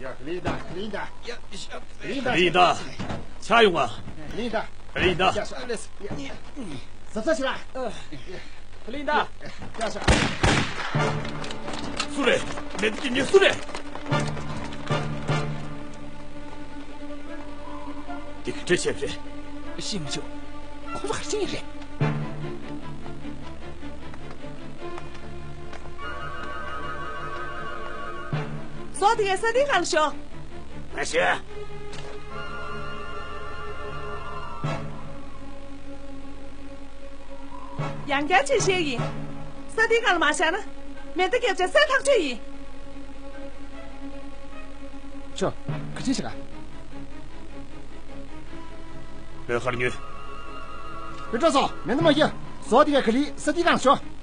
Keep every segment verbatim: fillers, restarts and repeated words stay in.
ལིན་ཏཱ། ལིན་ཏཱ། ལིན་ཏཱ། ལིན་ཏཱ། ཕྱག་ཡོང་ང་། ལིན་ཏཱ། ལིན་ཏཱ། གཟབ་གཟབ་བྱེད་ར། ལིན་ཏཱ། སུ་རེད། མེ་མདའ་རྒྱག་མཁན་སུ་རེད། འདི་ག་འདྲ་བྱས་པ་རེད། ཤེས་མི་བྱུང་། ཁོ་ཚོ་ག་རེ་བྱེད་ཀྱི་རེད། ཟོག་དེ་གས་ས་དེའི་སྒང་ལ་ཤོག། མ་ཤོག། ཡང་བསྐྱར་ཅིག་བཤད་ཡིན། ས་དེའི་སྒང་ལ་མ་བཞག་ན། མེ་མདའ་བརྒྱབ་བྱས་བསད་ཐག་ཆོད་ཡིན། ཤོག། ག་ཅི་བྱེད་ག། ལོས་ཁར་ཉོན། བུ་ཕྲུག་ཚོ། མེ་མདའ་མ་རྒྱག། ཟོག་དེ་གས་ག་ལེར་ས་དེའི་སྒང་ལ་ཤོག།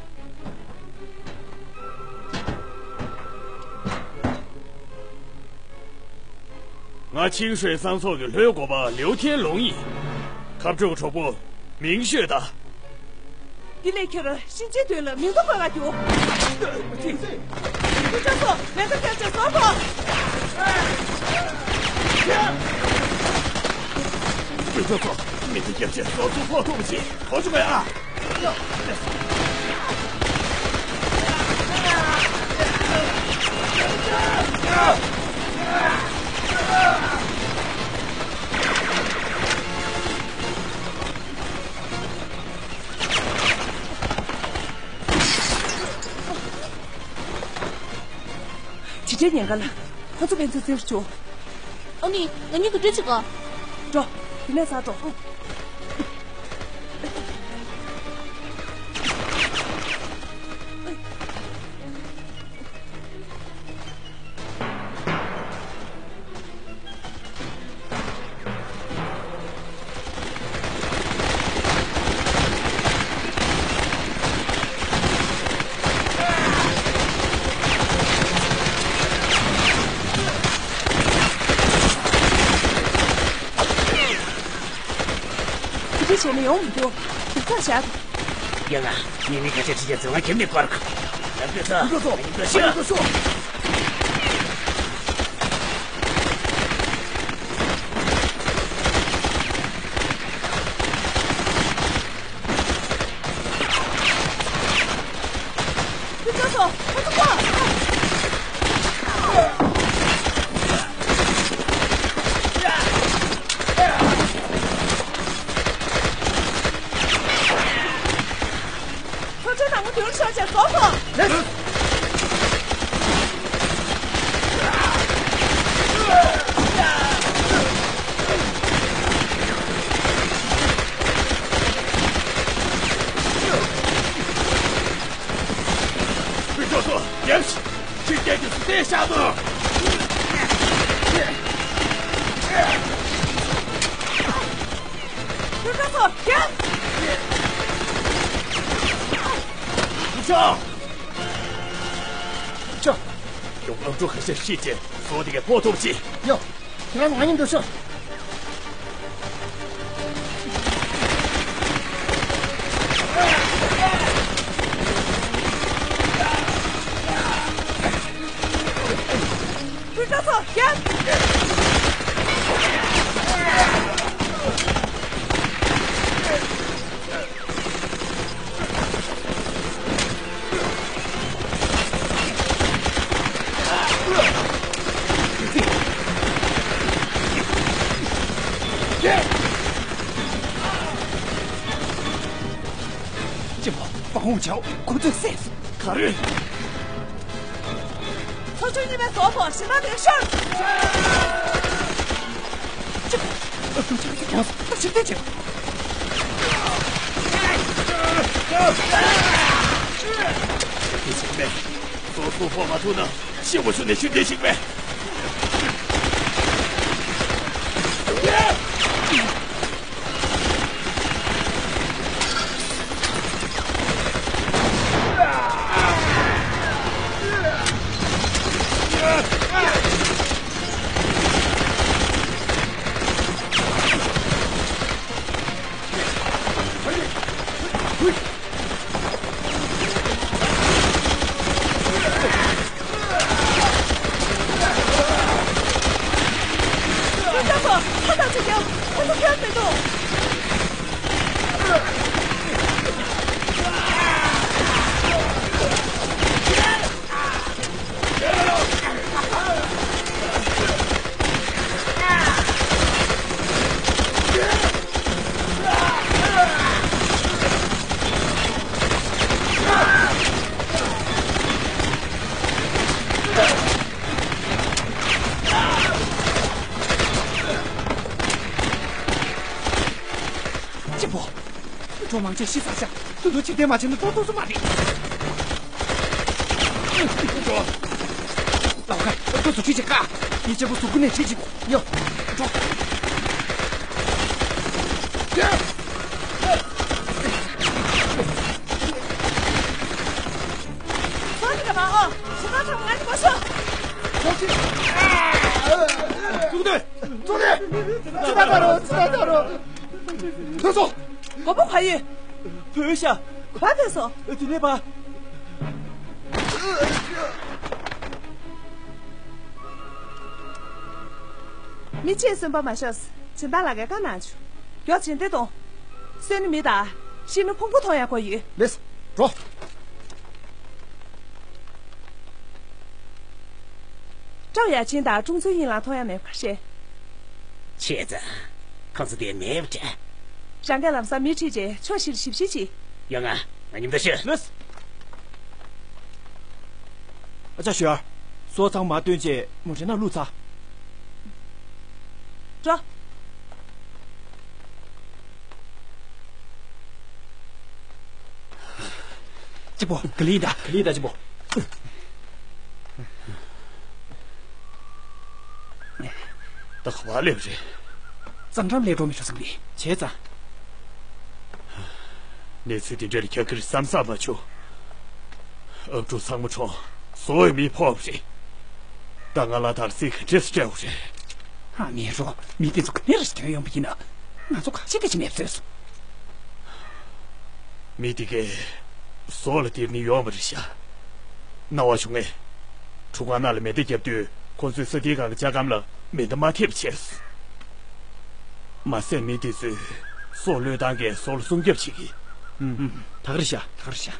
ང་ཆིང་ཧྲེ་ཚང་ཚོགས་ཀྱི་ལྷོའི་འགོ་པ་ལིའུ་ཐེན་ལུང་ཡིན། ཁ་དྲོ་གི་གྲོགས་པོ། མིང་ཤོད་དང་། འདི་ལས་ཁྱོད་ཤིན་ཅིན་དོན་ལ་མིང་ཐོ་འགོད་ག་རྒྱུགས། ཁྱོད་ཚོ་མེ་མདའ་བརྒྱབ་བྱས་ཟོག་ཐོ། ཁྱོད་ཚོ་མེ་མདའ་བརྒྱབ་བྱས་ཟོག་ཐོ་ཕོག་ཐུབ་པ་ཅིག་གོ་བཅུག་གས་ཨ། ཇི་འདྲའི་ཉེན་ཁ་ལ། ཁོ་ཚོ་ཕན་ཚུན་བཙིར་བཅུག། ཨ་ནི། ང་གཉིས་ག་འདྲ་བྱེད་ག། འགྲོ། དེ་ནས་ཚར་འགྲོ། དེ་འདྲ་བྱས་ན་ཡོང་མི་འདུག། སྡུག་ཐག་བཞག་འདུག། ཡང་ང་། ངས་མི་ཁ་ཤས་ཁྲིད་ཀྱང་བཙོན་ཁང་ཁྱིམ་ནས་བསྐོར་གི། ལམ་ཁ་ཚོ། ཁོ་ཚོ། ཁོ་ཚོ། ཁྱོད་ཚོ་ནང་མི་དུང་ཤོར་བྱས་ཟོག་ཐོ། ལེགས། བུ་ཕྲུག་ཚོ། ཡང་ཞིག་ཁྱོད་སྐད་དུ་བལྟས་བཞག་ནོ། བུ་ཕྲུག་ཚོ། ཡང་། བུ་ཕྲུག་ཅོ། ཡོང་ཨ་འབྲུ་ཁ་ཤས་ཤི་རྗེས་སོ་དེ་གས་ཕོག་ཐུབ་ཅི། ཡོ། ཁྱེད་རང་ང་མཉམ་དུ་ཤོག། བུ་ཕྲུག་ཚོ་རྒྱབ། གཅེན་པོ། དཔའ་བོ་བྱའོ། ཁོ་ཚོས་བསད་སོང་། ག་རེ། ཚོ་ཆུང་གཉིས་པའི་ཟོག་པོ་ཞེ་དྲག་ལེགས་ཤོར། ཨ་ཁུ་ཆག་ཆག་ཡང་སོང་། ཕྱིར་འཐེན་བྱེད། དེ་བྱས་མེད། ཟོག་པོ་ཕོག་མ་ཐུབ་ན་ཤི་བ་ཤུ་ནས་ཕྱིར་འཐེན་ཞིག་མེད། ཁོ་ཚོ་ཁྱོན་མི་འདུག་གཅེན་པོ། འགྲོ་མང་ཆེ་ཤི་ཚར་ཤག་ཏུ་ཏུ་ཕྱིར་འཐེན་མ་བྱས་ན་འགྲོ་ཐུབ་ས་མ་རེད། ལའོ་ཁའེ། ཁོ་ཚོ་ཁྲིད་ཅིག་ཀ་ངའི་གཅེན་པོ་གཟུགས་པོ་ནས་ཁྲིད་ཅིག་ཡོ། འགྲོ། ཚོགས་འདུ། ཚོགས་འདུ། ཅི་ད་ད་རོ། ཅི་ད་ད་རོ། ཐོན་སོང་། མགོན་པོ་ག་ཡོད། བུད་ཤག་ག་པར་ཕེབས་སོང་། དེ་ནས་པ། མི་ཕྱིར་གསོན་པོ་མ་ཤོར། སྦྱིན་བདག་ལགས་ཀྱིས་བཀའ་གནང་བྱུང་། མགྱོགས་བྱས་འདི་གཏོང་། གསོན་ནི་མི་དང་། ཤི་ནི་ཕུང་པོ་མཐོང་ཡག་དགོས་ཡོད། ལེགས། འགྲོ། ཀྲའོ་ཡ་ཆིན་དང་ཀྲུང་ཚུའུ་དབྱིན་ལགས་མཐོང་ཡག་མེད་པ་ཤེས། བྱས་ཙང་། ཁོང་ཚོ་དེར་མེད་པ་འདྲ། རང་གིས་ལམ་སང་མི་ཁྲིད་རྗེས་ཕྱོགས་བཞིར་ཞིབ་བཤེར་གྱིས། ཡོང་ང་། ང་མཉམ་དུ་ཤོག་ལགས། ཨ་ཅག་ཞུ་ཡར། སོ་ཚང་མ་བཏོན་རྗེས་མོ་ཊའི་ནང་བླུགས་ཚར། འགྲོ། གཅེན་པོ། ག་ལེར་ཡིན་ད། ག་ལེར་ཡིན་ད་གཅེན་པོ། ད་ག་པར་སླེབས་རེད། ཙང་འགྲམ་ལས་འགྲོ་མི་འགྲོ་བསམ་གི། བྱས་ཙང་། གནས་ཚུལ་འདི་འདྲ་ལ་རྒྱག་གི་རེད་བསམ་བསམ་མ་བྱུང་། ཨབ་ཕྲུག་ཚང་མ་གྲོངས། བཟོ་བའི་མི་ཕོག་པ་རེད། ད་ང་ལ་དར་སྲིད་ག་འདྲས་སེ་སྤྲད་དགོས་རེད། ཨ་མེ་རོ། མི་དེ་ཚོ་ག་ནས་ར་ཞིག་ཐོན་ཡོང་པ་ཡིན་ན། ང་ཚོ་ག་ཞིག་ག་ཞིག་མེད་བཟོས་སོང་། མི་དེ་གས་ཟོག་ལ་སྟེར་ནི་ཡོད་མ་རེད་ཤག་སྣང་བ་བྱུང་ངས། གྲུ་ཁ་ནང་ལ་མེ་མདའ་བརྒྱབ་དུས་ཁོ་ཚོས་ས་ཐིག་སྒང་གི་ལྕགས་སྒམ་ལ་མེ་མདའ་མ་ཐེབས་བྱས། མ་ཟད་མི་དེ་ཚོས་སྲོག་བློས་བཏང་གིས་ཟོག་ལ་སྲུང་སྐྱོབ་བྱེད་ཀྱི། ཨུམ། ད་ག་རེད་ཤག་ད་ག་རེད་ཤག་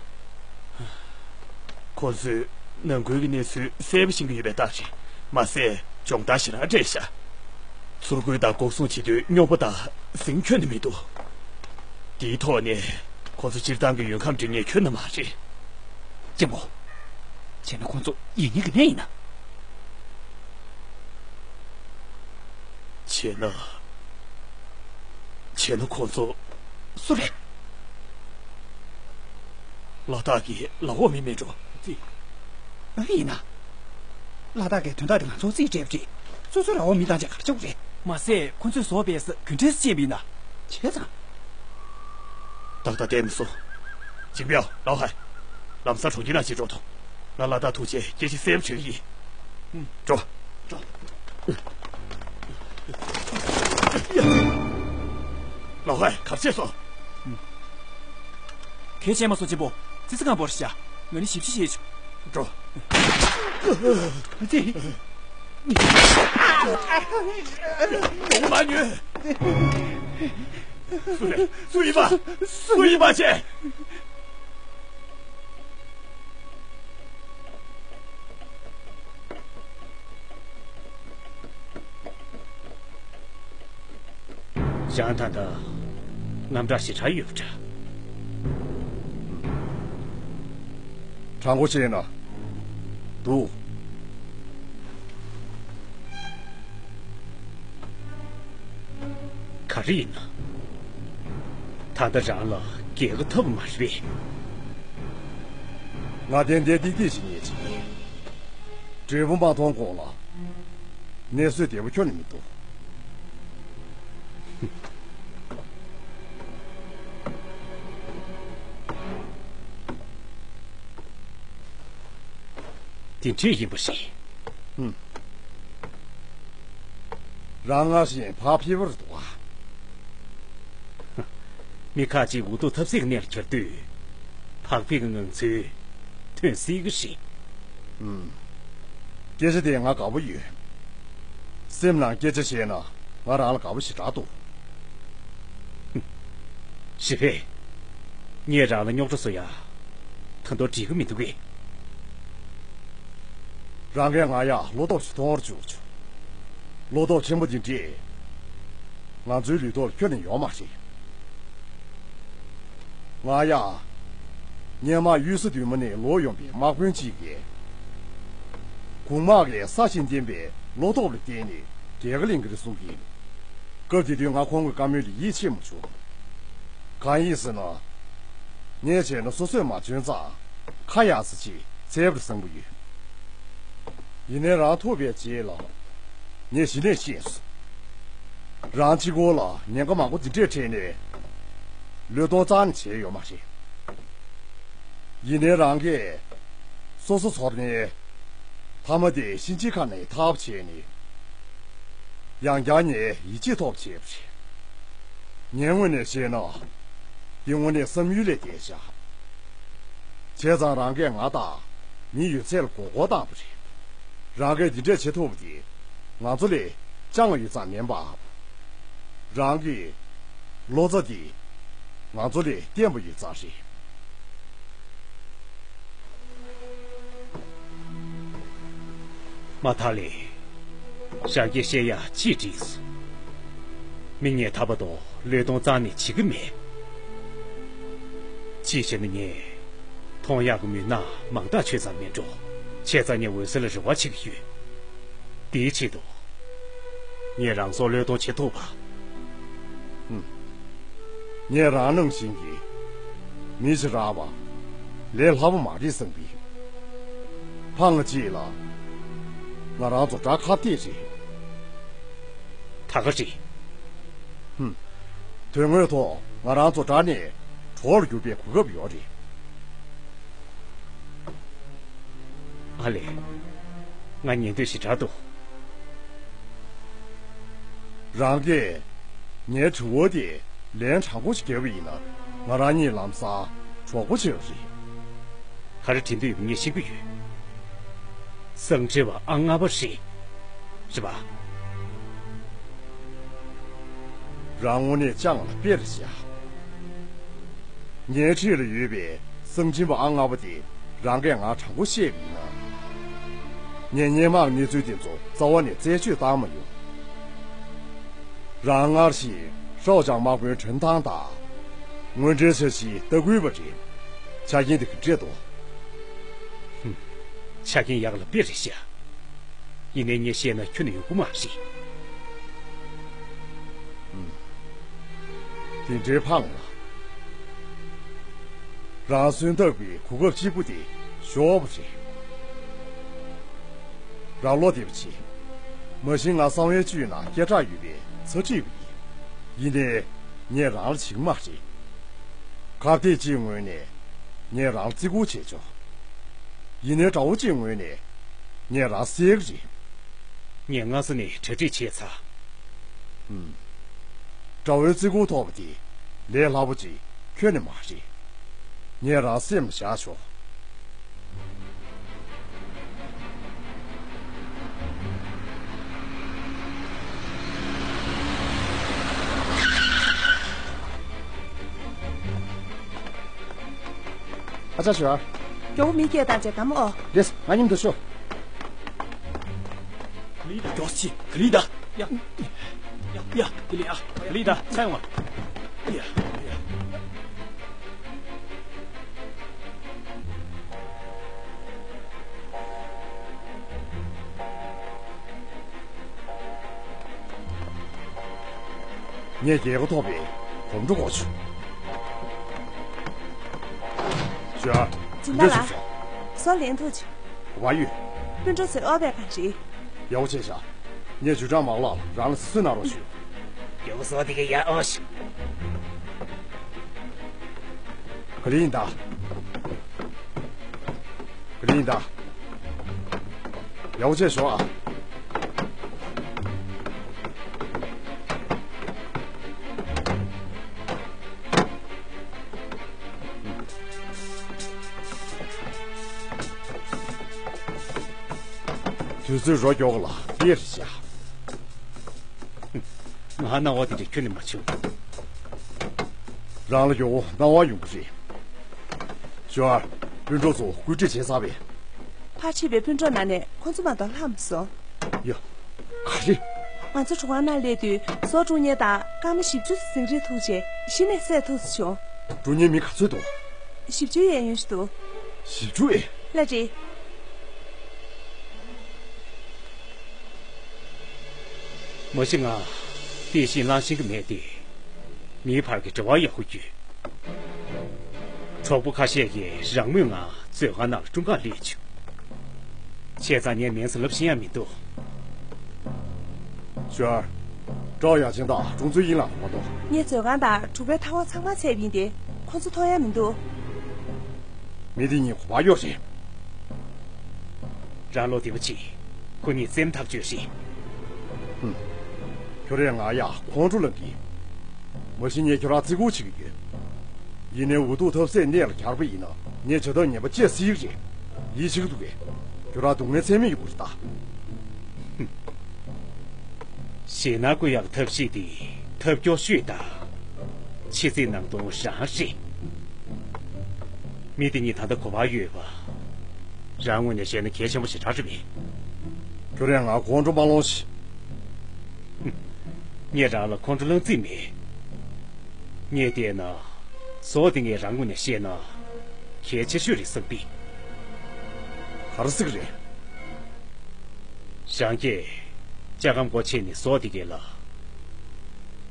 ཁོ་ཚོས་ནང་ཁུལ་གྱི་གནས་ཚུལ་གསལ་པོ་ཤེས་ཀྱི་ཡོད་པའི་རྟགས་རེད། མ་ཟད་སྦྱོང་བརྡར་ཞེ་དྲག་སྤྲད་ཤག་ཚུར་རྒོལ་དང་འགོག་སྲུང་བྱེད་དུས་རྙོག་པ་དང་ཟིང་ཁྱོན་ནས་མི་འདུག་དེའི་ཐོག་ནས་ཁོ་ཚོ་སྤྱིར་བཏང་གི་ཡོད་ཁམས་འདྲེན་མཁན་ཁྱོན་ནས་མ་རེད། གཅེན་པོ། བྱས་ན་ཁོ་ཚོ་ཡིན་ངེས་ཀྱི་གནས་ཡིན་ན། བྱས་ན། བྱས་ན་ཁོ་ཚོ། སུ་རེད། ལ་དྭགས་ཀྱི་ལའོ་མི་མེད་འགྲོ། ཨ། ཡིན་ན། ལ་དྭགས་ཀྱི་དོན་དག་དེ་ང་ཚོར་རྩིས་སྤྲད་པ་རེད། སོ་སོའི་ར་བ་མི་བཏང་བྱས་ག་རེ་བྱེད་དགོས་རེད། མ་ཟད་ཁོ་ཚོས་བཟོ་བའི་ས་གུན་ཁྲན་སེ་ཅན་པ་ཡིན་ན། བྱས་ཙང་། ཏག་ཏག་བསྡད་མི་སོང་། ཇིང་པའོ། ལའོ་ཧའེ། ལམ་སང་གྲོང་ཁྱེར་ནང་ཕྱིར་འགྲོ་དང་། ང་ལ་དྭགས་ཐུག་རྗེས་སྐད་ཆ་གསལ་པོ་དྲིས་ཀྱི་ཡིན། ཨུམ། འགྲོ། འགྲོ། ལའོ་ཧའེ། ག་རེ་བྱས་སོང་། གལ་ཆེ་མ་སོང་གཅེན་པོ། ཙི་ཙི་གང་བོར་ཤ། ང་ནི་ཞིབ་ཞིབ་བྱེད་ཆོག་འགྲོ། ཙི། ཡོང་མ་ཉོན། སུ་རེད། སུ་ཡིན་པ། སུ་ཡིན་པ་བྱས། ཞང་ཐང་ད་རྔམ་སྐྲག་ཞེ་དྲག་ཡོད་པ་འདྲ། དྲང་པོ་བཤད་ན། འདུག་ག་རེ་ཡིན་ན། ད་ལྟ་རང་ལ་རྒྱལ་ཁ་ཐོབ་པ་མ་རེད་པས། ང་ཏན་ཏན་ཏིག་ཏིག་ཞིག་ཉེས་ཅིག་འབྲས་བུ་མ་མཐོང་གོང་ལ། གནས་ཚུལ་བདེ་པོ་ཁྱོན་ནས་མི་འདུག་དེ་འདྲས་ཡིན་པ་རེད། ཧུམ། རང་སྔར་བཞིན་བག་ཕེབས་པོར་འདུག་ཨ། མི་ཁ་ཅིག་འུ་ཐུག་ཐབས་ཟད་ཀྱི་གནས་ལ་གྱུར་དུས། བག་ཕེབས་ཀྱི་ངང་ཚུལ་ཐོན་སྲིད་ཀྱི་རེད། ཨུམ། སྐད་ཆ་དེ་ང་དགའ་པོ་ཡོད། སེམས་ནང་སྐད་ཆ་བཤད་ན། ང་རང་ལ་དགའ་པོ་ཞེ་དྲག་འདུག། ཞི་ཕེ། ངས་རང་ལ་རྙོག་དྲ་བཟོ་ཡ། ད་དུང་འགྲིག་གི་མི་འདུག་གས། རང་གིས་ང་ཡ་བློ་སྟོབས་ཤིག་གཏོང་བར་བཅུག་བྱུང་། བློ་སྟོབས་ཆེན་པོ་འདི་འདྲས། ང་ཚོའི་ལུས་ཐོག་ལ་ཁྱོན་ནས་ཡོད་མ་རེད། ང་ཡ། སྔོན་མ་གཡུལ་ས་བདུན་མ་ནས་ལོག་ཡོང་པའི་དམག་དཔོན་གཅིག་གིས། གུང་དམག་གིས་ས་ཞིང་འདེམས་པའི་བློ་སྟོབས་ལ་བརྟེན་ནས་རྒྱལ་ཁ་ལེན་གྱི་རེད་གསུང་གི། སྐབས་དེ་དུས་ང་ཁོང་གི་བཀའ་མོལ་ལ་ཡིད་ཆེས་མ་བྱུང་། གང་ཡིན་ཟེར་ན། ངས་བྱས་ན་སོ་སོས་མ་འཇོན་ཙང་ཁ་ཡག་ས་ཅིག་བཙལ་བར་བཟང་པོ་ཡོད། ཡིན་ནའི་རང་ཐུག་པའི་རྗེས་ལ། ངས་གཞི་ནས་ཤེས་སོང་། རང་གཅིག་པོ་ལ་ཉེན་ཁ་མང་པོ་འདི་འདྲས་འཕྲད་ནས། བློས་གཏོང་རྩ་ནས་བྱས་ཡོད་མ་རེད། ཡིན་ནའི་རང་གིས་སོ་སོ་ཚོར་ནས། མཐའ་མ་དེ་གཤིན་རྗེའི་ཁ་ནས་ཐར་བ་བྱས་ནས། ཡང་བསྐྱར་ངས་ཡིད་ཆེས་ཐོབ་བྱས་པ་རེད། ངའི་ངོས་ནས་བཤད་ན། འདི་དངོས་གནས་བསམ་ཡུལ་ལས་འདས་ཤག། བྱས་ཙང་རང་གིས་ང་དང་མི་ཡོད་ཚད་ལ་མགོ་སྐོར་བཏང་བ་རེད། རང་གིས་འདི་འདྲས་བྱེད་ཐུབ་པ་དེ་ང་ཚོ་ལས་སྤྱང་བ་ཡོད་ཙང་མིན་པ། རང་གི་བློ་རྩ་དེ་ང་ཚོ་ལས་བརྟན་པ་ཡོད་ཙང་རེད། མ་ཐག་ལས། ཞང་གིས་བཤད་ཡ་ཅིག་འགྲིག་སོང་། མི་ངས་ཐར་པ་དང་བློས་གཏོང་རྩ་ནས་བྱེད་ཀྱི་མེད། ཅིའི་ཕྱིར་ན་ངས། མཐོང་ཡག་གི་མུན་ནག་མང་དག་ཆོད་ཙམ་མིན་འགྲོ། བྱས་ཙང་ངས་འོད་ཟེར་ལ་རེ་བ་བྱེད་ཀྱི་ཡོད། དེའི་ཆེད་དུ། ངས་རང་སྲོག་བློས་གཏོང་བྱེད་ཐུབ་པ། ཧུམ། ངས་རང་ནང་བཞིན་གྱི་མི་ཞིག་རག་པ་ལས་སླ་པོ་མ་རེད་བསམ་པའི། ཕངས་གཅིག་ལ་ང་རང་ཚོ་དགྲ་ཁ་གཏད་རེད། ད་ག་རེད། ཧུམ། དོན་དངོས་ཐོག་ང་རང་ཚོ་དགྲ་ནས་གྲོགས་ལ་གྱུར་པའི་གོ་སྐབས་ཡོད་རེད། ཨ་ལེ། ང་ཉན་འདོད་ཞེ་དྲག་འདུག། རང་གིས་ངའི་དྲི་བ་དེ་ལན་དྲང་པོ་ཞིག་བརྒྱབ་པ་ཡིན་ན་ང་རང་གཉིས་ལམ་སང་གྲོགས་པོ་བྱེད་པ་རེད། ག་རེ་དྲན་འདོད་ཡོད་པ་ངས་ཤེས་ཀྱི་ཡོད། གསང་འདྲེན་པ་ཨ་ལྔ་པ་རེད། རེད་པ། རང་དངོས་གནས་སྤྱང་ལ་དཔེ་རེད་ཤག། ངའི་འཁྲིས་ལ་ཡོད་པའི་གསང་འདྲེན་པ་ཨ་ལྔ་པ་དེ་རང་གིས་ང་དྲང་པོ་བཤད་པ་ཡིན་ན། ངས་སྔོན་མའི་གནས་ཚུལ་དེ་ཚོ་རྩ་བ་ནས་རྩད་གཅོད་བཏང་མ་མྱོང་། རང་སྔར་བཞིན་ཧྲའོ་ཅང་དམག་དཔོན་ཁྲིན་ཐང་དང་། དངོས་འབྲེལ་འཆར་གཞིའི་ལྟ་སྐུལ་བ་རེད། ཆ་རྐྱེན་དེ་ག་འདྲས་འདུག། ཧུམ། ཆ་རྐྱེན་ཡག་ལ་དཔེ་རེད་ཤག། ཡིན་ནའི་ངས་བཤད་ན་ཁྱོན་ནས་ཡོང་གི་མ་རེད། ཧུམ། དེ་འདྲའི་ཕངས་ལ། རང་གསོན་ཐབས་ཀྱི་གོ་སྐབས་གཅིག་པུ་དེ་ཤོར་བ་རེད། རང་བློ་བདེ་པོ་བྱེད། མ་གཞི་ང་གསང་བའི་བཅུད་ནང་སྐད་གྲགས་ཡོད་པའི་ཚ་ཁྲིད་པ་ཡིན། ཡིན་ནའི་ངས་རང་ལ་བྱེད་ཀྱི་མ་རེད། ཁ་གཏད་གཅིག་ངོས་ནས་ངས་རང་ལ་བརྩི་བཀུར་བྱེད་ཆོག། ཡིན་ནའི་དགྲ་བོ་གཅིག་ངོས་ནས་ངས་རང་བསད་ཀྱི་རེད། ངས་སྔ་ས་ནས་གྲ་སྒྲིག་བྱས་ཚར། ཧུམ། དགྲ་བོའི་བརྩི་བཀུར་ཐོབ་པ་དེ་ལས་སླ་པོ་ཅིག་ཁྱོན་ནས་མ་རེད། ངས་རང་སེམས་བཞག་ཆོག། ཨ་ཅག་ཞོ། མགྱོགས་པོ་མི་སྐད་བཏང་བྱས་གཏམ་ཨོ། རེད། ང་མཉམ་དུ་ཤོག། ག་ལི་ད་མགྱོགས་ཤིག། ག་ལི་ད། ཡ། ཡ། ཡ། ག་ལི་ཡ། ག་ལི་ད་ཚ་ཡོང་བ། ཡ། ཡ། ངས་རྒྱལ་ཁ་ཐོབ་པའི་གོམ་བགྲོད་འགོ་ཚུགས། ཞོ། སྦྱིན་བདག་ལགས། སོ་ལན་ཐུག་ཆུ། ག་པར་ཡོད། སྤུན་གྲོགས་ཚོའི་ཨོ་བས་གང་རེད། ཡག་པོ་བྱས་ཤག། ངས་ཇུས་ཀྲང་མག་ལགས་ལ་རང་ལ་གཟིགས་ཚུལ་གནང་རོགས་ཞུ། ཡག་པོ་བཟོ་དེ་ག་ཡ་ཨོ་ཤི། ག་ལེ་ཡིན་ད། ག་ལེ་ཡིན་ད། ཡག་པོ་བྱས་ཤོག་ཨ། དུས་ཚོད་རོ་མགྱོགས་ལ་དཔེ་རེད་ཤག། ང་སྣང་བ་དེ་འདྲ་ཁྱོན་ནས་མ་བྱུང་། རང་ལ་ཡོང་སྣང་བ་ཡོང་གི་རེད། ཞོར། སྤུན་གྲོགས་ཚོ་བཀོད་སྒྲིག་བྱས་ཚར་བས། ཕར་ཕྱིན་པའི་སྤུན་གྲོགས་ནང་ནས་ཁོ་ཚོ་མ་གཏོགས་ལྷག་མ་སོང་། ཡ། ག་རེ། ང་ཚོ་གྲུ་ཁང་ནང་སླེབས་དུས་ཟོག་དཀྲུག་མཁན་དང་སྐར་མ་བཞི་བཅུ་ཙམ་ཟིང་རིས་ཐུག་རྗེས་གཞི་ནས་བསད་ཐུབ་ཚར་བྱུང་། དཀྲུག་མཁན་མི་ག་ཚོད་འདུག། བཞི་བཅུ་ཡན་ཡོད་ཞིག་འདུག། བཞི་བཅུ་ཨེ། ལ་རེད། མ་གཞི་ང་བལྟས་ཤིང་བླངས་ཤིང་གི་མེད་དེ། མིའི་བར་གྱི་འབྲེལ་བ་ཡག་པོ་ཡོད། གྲོགས་པོ་ཁ་ཤས་ཀྱིས་རང་མོས་ངང་མཛོད་ཁང་ནང་ལ་དཀྲུག་ཁར་སླེབས་བྱུང་། བྱས་ཙང་ངས་མིང་ཙམ་ལབ་ཤེས་ཡ་མི་འདུག། ཞོར། ཀྲའོ་ཡ་ཆིང་དང་ཀྲུང་ཚུའུ་དབྱིང་ལགས་མ་གཏོགས། ངས་མཛོད་ཁང་དང་གྲུ་ཁའི་ཐག་པ་ཚང་མ་བཙལ་བ་ཡིན་ཏེ། ཁོ་ཚོ་མཐོང་ཡ་མི་འདུག། མི་དེ་གཉིས་ག་པར་ཡོད་རེད། རང་བློ་བདེ་པོ་བྱེད། ཁོ་གཉིས་བཙན་ཐག་ཆོད་རེད། ཧུམ། ཁྱོད་རས་ང་ཡ་ཁོང་ཁྲོ་ལངས་གི། མ་གཞི་ངས་ཁྱོད་རང་བརྩི་བཀུར་བྱེད་ཀྱི་ཡོད། ཡིན་ནའི་འུ་ཐུག་ཐབས་ཟད་གནས་ལ་གྱར་པ་ཡིན་ན་ངས་བྱ་ཐབས་ངན་པ་སྤྱད་སྲིད་ཀྱི་རེད། ཡིད་ཆེས་ཀྱི་འདུག་གས། ཁྱོད་རང་སྡུག་བསྔལ་ཚད་མེད་ཡོང་གི་རེད་ད། ཞེད་སྣང་སྐུལ་ཡག་ཐབས་ཤེས་དེ་ཐབས་སྐྱོ་ཤོས་དང་། ཆེ་ཚིག་ནང་དོན་རང་རེད། མི་དེ་གཉིས་ད་ལྟ་ག་པར་ཡོད་པ། རང་ངོས་ནས་བཤད་ན་གལ་ཆེན་པོ་ཞེ་དྲག་རེད་པས། ཁྱོད་རས་ང་ཁོང་ཁྲོ་མ་སློང་ཞིག། ངས་རང་ལ་ཁོང་ཁྲོ་ལངས་རྩིས་མེད། ངས་བལྟས་ན། ཟོག་དེ་ངས་རང་ངོས་ནས་བཤད་ན། གལ་ཆེ་ཤོས་རེད་བསམ་གི། ག་རེ་ཟེར་གི་རེད། རང་གིས་ལྕགས་སྒམ་སྒོ་ཕྱེ་ནས་ཟོག་དེ་གས་ལ་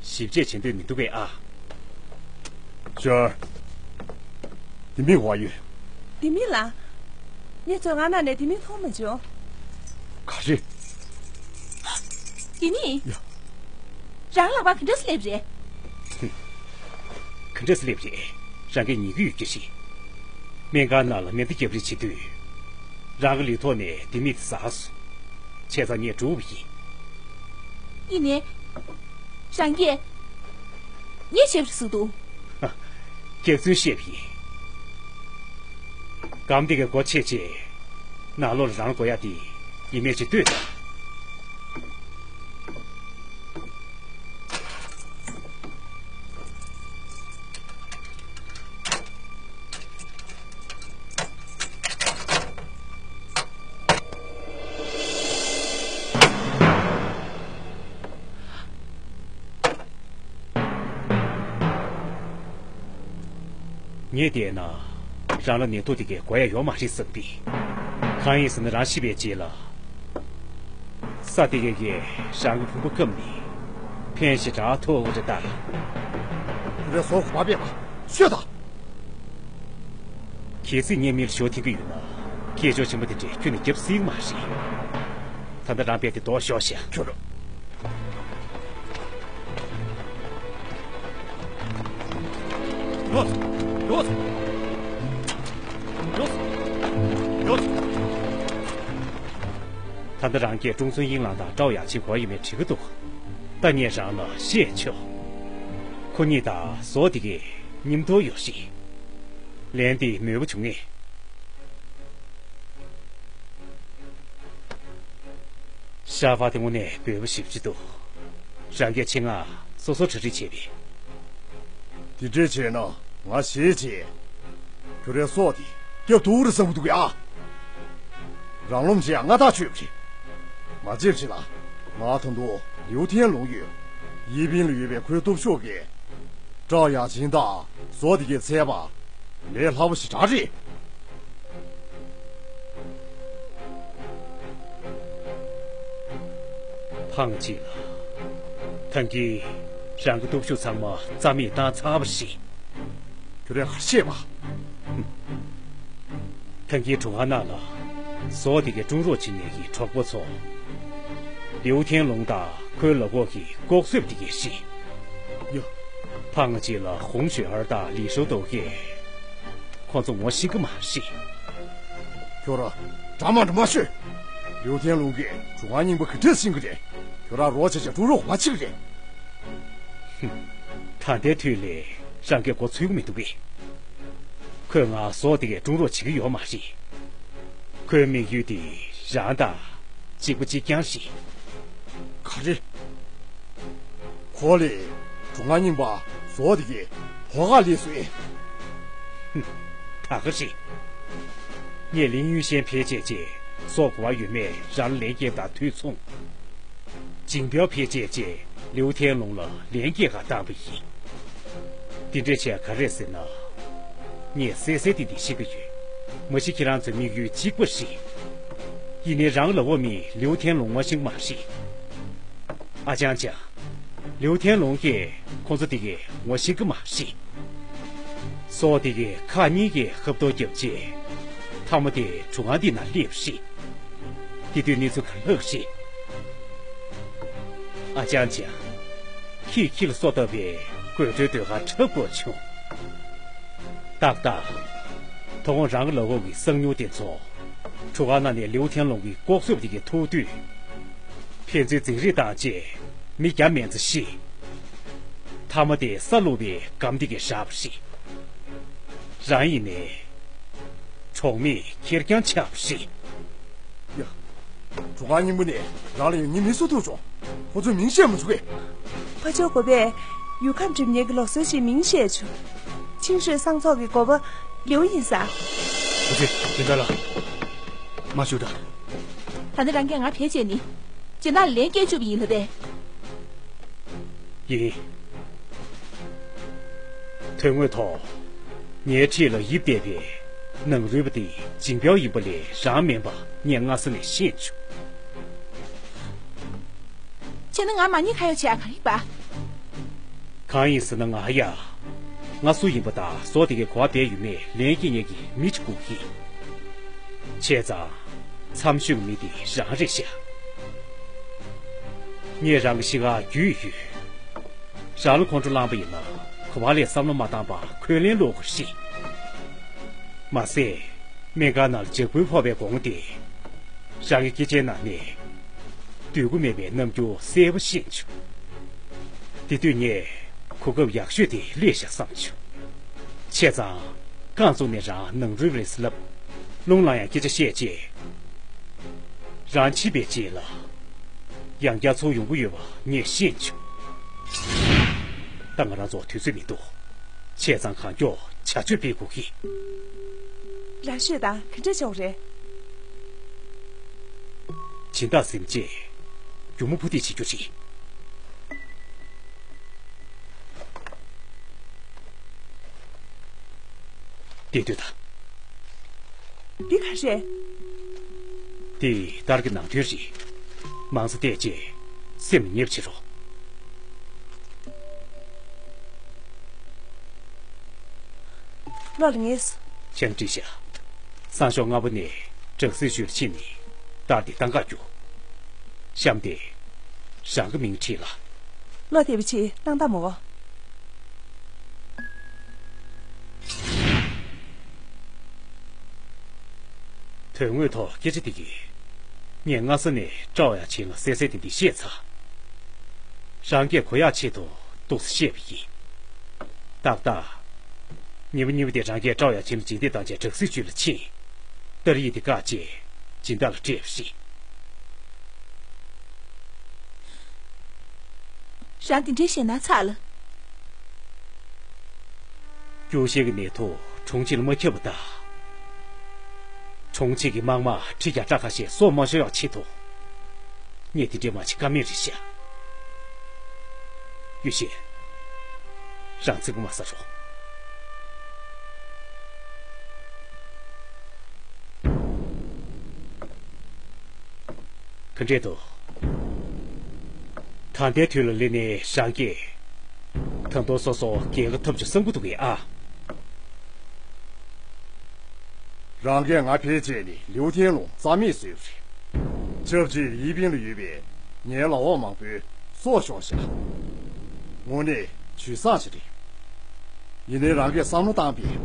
ཞིབ་དཔྱད་བྱེད་འདོད་མི་འདུག་གས་ཨ། ཞོར། དེ་མིན་བ་ཡོད། དེ་མིན་ལ། ངས་མཛོད་ཁང་ནང་ནས་དེ་མིན་མཐོང་མ་བྱུང་། ག་རེ། དེ་མིན། ཡ། རང་ལག་པ་ག་འདྲས་སླེབས་རེད། ག་འདྲས་སླེབས་རེད། རང་གིས་ཉན་གྱི་ཡོད་ཀྱི་རེད། སྨན་ཁང་ནང་ལ་མེ་མདའ་རྒྱབ་རེས་བྱེད་དུས། རང་གི་ལུས་ཐོག་ནས་དེ་མིན་དེ་ཟགས་སོང་། བྱས་ཙང་ངས་བསྒྲུབས་པ་ཡིན། ཡིན་ནའི། རང་གིས། ངས་བྱས་པ་རེད་ཟེར་འདུག། སྐྱག་རྫུན་བཤད་པ་ཡིན། སྒམ་དེ་གའི་སྒོ་ཕྱེ་བྱས། ནང་ལོགས་ལ་རང་དགོས་ཡ་དེ་ཡིན་མིན་ཅིག་ལྟོས་དང་། ངས་བལྟས་ན། རང་ལ་ནད་ཐོག་དེ་གའི་འགོས་ཡ་ཡོད་མ་རེད་བསམ་གི། གང་ཡིན་ཟེར་ན་རང་ཤི་བའི་རྗེས་ལ། ས་དེ་གའི་གིས་རང་གི་ཕུང་པོ་བསྐམས་ནས། ཕན་ཞེ་དྲག་ཐོགས་འོ་རེད་ད། ཁྱོད་རའི་སོ་གོ་བ་པས་པ་ཤོད་ད། གལ་སྲིད་ངས་མི་ལ་ཞོ་འཐེན་གི་ཡོད་ན། སྐད་ཅོར་ཆེན་པོ་དེ་འདྲས་ཁྱོན་ནས་རྒྱབ་སྲིད་མ་རེད། ད་ལྟ་རང་དཔེ་དེ་ལྡོག་ཤོག་ཤག། ཁྱོད། ཡོད། ཡོད། ཡོད། ད་ལྟ་རང་གིས་ཀྲུང་ཚུན་དབྱིང་ལགས་དང་ཀྲའོ་ཡ་ཆིན་ག་པར་ཡོད་མེད་དྲི་གི་འདུག། ད་ངས་རང་ལ་བཤད་ཆོག། ཁོ་གཉིས་དང་ཟོག་དེ་གའི་མཉམ་དུ་ཡོད་ཤིག། ལན་དེ་མོས་པོ་བྱུང་ངས། ཤ་བ་དེ་དངོས་གནས་འབོལ་པོ་ཞེ་པོ་ཅིག་འདུག། རང་གིས་ཆེད་མངགས་སོ་སོར་གྲ་སྒྲིག་བྱས་པས། དེ་འདྲས་བྱས་ན་ང་ཞེད་བྱས། ཁྱོད་རའི་སྲོག་དེ་སྐྱོབ་ཐུབ་རེད་བསམ་གྱི་འདུག་ཡ། རང་རློམ་བྱེད་ཡ་སྔ་ཐག་ཆོད་པ་རེད། མ་བརྗེད་པ་བྱེད་ལ། ང་ད་དུང་ལིའུ་ཐན་ལུང་ཡོད། ཡེ་པིན་ལ་ཡོད་པའི་ཁོའི་སྟོབས་ཤུགས་ཀྱིས། ཀྲའོ་ཡ་ཆིན་དང་ཟོག་དེ་གའི་བཙལ་བ། ལས་སླ་པོ་ཞེ་དྲག་རེད། ཕངས་ཅིག་ལ། ཐང་གིས་རང་གི་སྟོབས་ཤུགས་ཚང་མ་རྩ་མེད་བཏང་ཚར་བ་རེད། ཁྱོད་རས་ག་རེ་བཤད་པ། ཐང་གིས་གྲུ་ཁ་ནང་ལ་ཟོག་དེ་གའི་དཀྲུག་རོགས་བྱེད་མཁན་གྱི་གྲོགས་པོ་ཚོ། ལིའུ་ཐན་ལུང་དང་ཁོའི་ལབ་ཁོག་གི་ལྐོག་གསོད་དེ་གའི་རེད། ཡ། ཕངས་ཅིག་ལ་ཧོང་ཞུས་ཨར་དང་ལི་ཧྲོ་ཏོ་གིས་ཁོང་ཚོ་ངོ་ཤེས་ཀྱི་མ་རེད། ཁྱོད་ར་འདྲ་མ་འདྲ་མ་ཤོད། ལིའུ་ཐན་ལུང་གིས་གྲུ་ཁ་རྙིང་པ་གི་འདྲས་ཟིན་གི་རེད། ཁྱོད་ར་རོགས་བྱས་བྱས་དཀྲུག་རོགས་ག་པར་ཕྱིན་གི་རེད། ཧུམ། ད་ལྟའི་དུས་ལ་རང་གི་མགོ་ཚོས་ཀྱི་མི་འདུག་གས། ཁོས་ང་ཟོག་དེ་གའི་དཀྲུག་རོགས་བྱེད་ཀྱི་ཡོད་མ་རེད། ཁོའི་དམིགས་ཡུལ་དེ་རང་དང་གཅིག་པ་གཅིག་རྐྱང་རེད། ག་རེ། ཧོ་ལེ། གྲུ་ཁང་རྙིང་པ་ཟོག་དེ་གའི་ཧོ་ཁ་ལས་སོ་ཨེ། ཧུམ། ད་ག་རེད། ངས་ལིང་ཡུན་ཤན་བེད་སྤྱད་རྗེས་ཟོག་ག་པར་ཡོད་མེད་རང་ལ་ལན་སྐྱེལ་དང་དུས་མཚུངས། ཇིང་པའོ་བེད་སྤྱད་རྗེས་ལིའུ་ཐན་ལུང་ལ་ལན་སྐྱེལ་ག་བཏང་བ་ཡིན། འདི་འདྲ་བྱས་ག་རེ་ཟེར་ན། ངས་གསལ་གསལ་ཏིག་ཏིག་ཤེས་ཀྱི་ཡོད། མ་གཞི་ཁྱེད་རང་ཚོའི་དམིགས་ཡུལ་གཅིག་པ་རེད། ཡིན་ནའི་རང་ལ་འོ་མི་ལིའུ་ཐན་ལུང་ངོ་ཤེས་ཀྱི་མ་རེད། ཨ་ཅང་ཅང་། ལིའུ་ཐན་ལུང་གིས་ཁོང་ཚོ་དེ་གའི་ངོ་ཤེས་ཀྱི་མ་རེད། ཟོག་དེ་གའི་ཁག་གཉིས་ཀྱིས་ཁ་བརྡ་བརྒྱབ་རྗེས། མཐའ་མ་དེ་གྲུ་ཁང་འདི་ན་སླེབས་པ་རེད། དེ་དུས་གནས་ཚུལ་ག་རེ་ལྷག་རེད། ཨ་ཅང་ཅང་། ཁྱེད་ཁྱི་ལ་སོ་བཏབ་པའི་དགོད་བྲོའི་ཟློས་གར་འཁྲབ་དགོས་བྱུང་། ཏག་ཏག། དོ་དགོང་རང་གི་ལག་འོག་གི་གསང་ཉུལ་དེ་ཚོ། གྲུ་ཁ་ནང་ནས་ལིའུ་ཐན་ལུང་གི་ལྐོག་གསོད་པ་དེ་གའི་ཐུག་དུས། ཕན་ཚུན་འཛིང་རེས་བཏང་རྗེས་མི་བརྒྱ་མན་ཙམ་ཤི། མཐའ་མ་དེ་ས་བླུགས་པའི་སྒམ་དེ་གའི་བཞག་པ་རེད། རང་ཡིན་ནའི། གྲོགས་མེད་ཁེར་རྐྱང་ཆགས་པ་རེད། ཡ། གྲུ་ཁ་རྙིང་པ་ནས་རང་ལ་ཡང་ཉེས་མི་སུ་ཐུག་བྱུང་། ཁོ་ཚོས་མིང་བཤད་མ་བཅུག་གས། ཕ་ཇོ་དགོན་པས་ཡུལ་ཁམས་སྒྲིབ་ཉེ་གི་ལུགས་སྲོལ་ཞིག་མིང་བཤད་བྱུང་། ཆིང་ཧྲུའེ་སང་ཚོགས་ཀྱི་དགོན་པ་ལིའུ་ཡིན་ས། ཁོ་ཚོས་དེ་འདྲ་ལ་མ་ཞུ་དང་། ད་ནི་རང་གིས་ང་བེད་སྤྱད་ནི། སྦྱིན་བདག་ལ་ལན་སྐྱེལ་བཅུག་པ་ཡིན་ལབ་པས། ཡིན། དོན་དངོས་ཐོག་ངའི་འཁྲིས་ལ་ཡིབ་བསྡད་པའི་ནང་རུལ་པ་དེ་ཇིང་པའོ་ཡིན་པ་ལས་རང་མིན་པ་ངས་སྔ་ས་ནས་ཤེས་བྱུང་། བྱས་ན་ང་མ་ཉེས་ཁ་གཡོག་བྱས་ཡ་ག་རེ་ཡིན་པ། གང་ཡིན་ཟེར་ན་ང་ཡ། ང་སུ་ཡིན་པ་དང་ཟོག་དེ་གའི་གོ་བ་འབད་ཡོད་མེད་ལན་སྐྱེལ་མཁན་གྱི་མི་གཅིག་དགོས་ཀྱི། བྱས་ཙང་། མཚམས་ཞུགས་མི་དེ་རང་རེད་ཤག་ངས་རང་གི་གཤིས་ཀ་རྒྱུས་ཡོད། རང་ལ་ཁོང་ཁྲོ་ལངས་པ་ཡིན་ན་གོ་བ་ལས་བསམ་བློ་མ་བཏང་པར་འཁོན་ལན་སློག་དགོས་རེད། མ་ཟད། སྨན་ཁང་ནང་ལ་ལྗགས་འབུལ་ཕོག་པའི་གོང་དེ། རང་གི་སྐེ་ཆའི་ནང་ནས། སྡོད་དགོས་མེད་པའི་རྣམ་འགྱུར་གསལ་པོ་ཤེས་བྱུང་། དེ་དུས་ངས་གོ་སྐབས་ཡག་ཤོས་དེ་སླེབས་ཤག་བསམ་བྱུང་། བྱས་ཙང་། རྐང་བཙུགས་ནས་རང་ནང་རུལ་རེད་ཟེར་ལབ། རླུང་ལངས་ཡང་སྐད་ཆ་བཤད་རྗེས། རང་ཕྱིན་པའི་རྗེས་ལ། ཡང་བསྐྱར་ཚུར་ཡོང་གི་ཡོད་པ་ངས་ཤེས་བྱུང་། ད་ང་རང་ཚོ་དུས་ཚོད་མི་འདུག་བྱས་ཙང་གང་མགྱོགས་བྱ་སྤྱོད་སྤེལ་དགོས་ཀྱི། རང་ཤོད་དང་ག་འདྲ་བྱུང་རེད། སྦྱིན་བདག་ཟིན་རྗེས། མཇུག་མ་ཕུ་ཐེངས་བྱེད་རྒྱུ་རེད། དེ་དུས་ད། འདི་ག་རེད། འདི་ལྟར་གྱི་ནང་དོན་རེད། མང་ཚོ་བལྟས་རྗེས་སེམས་ཉེས་པ་བྱེད་རོགས། ལོ་ལ་ངེས། ཁྱེད་བྲིས་ཤག་སང་ཞོགས་སྔ་པོ་ནས་དྲག་སྲིད་ཅུས་ལ་ཕྱིན་ནས་རྟགས་དེ་བཏང་ག་རྒྱུགས། གཤམ་དེ། རང་གི་མིང་བྲིས་ལ། བློ་བདེ་པོ་བྱེད་བཏང་དང་མོ། དོན་དངོས་ཐོག་སྐད་ཆ་དེ་གིས། ངས་སྔ་ས་ནས་ཀྲའོ་ཡ་ཆིན་ལ་གསལ་གསལ་ཏིག་ཏིག་བཤད་ཚར། རང་སྐད་གོ་ཡག་ཆེད་དུ་ཏོག་ཙམ་བཤད་པ་ཡིན། ཏག་ཏག་ཉི་མ་གཉིས་པ་དེ་རང་སྐད་ཀྲའོ་ཡ་ཆིན་ལ་རྗེས་འདེད་བཏང་རྗེས་དྲག་སྲིད་ཅུས་ལ་ཕྱིན། ཏར་ཡིག་དེ་བཀག་རྗེས་སྦྱིན་བདག་ལ་སྤྲད་པ་རེད། རང་དེ་འདྲའི་ཞེད་སྣང་ཚ་ལ། སྐྱོ་ཤས་ཀྱི་ནད་དུག་གྲོང་ཁྱེར་ལ་མ་ཁྱབ་པ་དང་། གྲོང་ཁྱེར་གྱི་དམག་དམངས་ཁྲི་བརྒྱ་ཕྲག་ཁ་ཤས་སྲོག་མ་ཤོར་ཡག་ཆེད་དུ། ངས་དེ་འདྲའི་མ་བྱེད་ཀ་མེད་རེད་ཤག་ཡུས་ཤིན། རང་ཚིག་པ་མ་ཟ་རོགས། ག་འདྲས་འདུག་ད་ལྟའི་དུས་ལ་སླེབས་ནས་རང་གིས། ད་དུང་སོ་སོ་རྒྱལ་ཁ་ཐོབ་ཆོག་བསམ་གྱི་འདུག་གས་ཨ། རང་གིས་ང་ཕལ་ཆེར་ནི་ལིའུ་ཐན་ལུང་རྩ་མེད་བཟོས་པ་རེད། ཆབས་ཅིག་ཡིན་པིན་ལ་ཡོད་པའི་ངའི་ལག་འོག་མང་པོའི་སྲོག་ཤོར་ཤག་དངོས་གནས་ཇུས་བཟང་ཞིག་རེད། ཡིན་ནའི་རང་གིས་བསམ་བློ་བཏང་པས།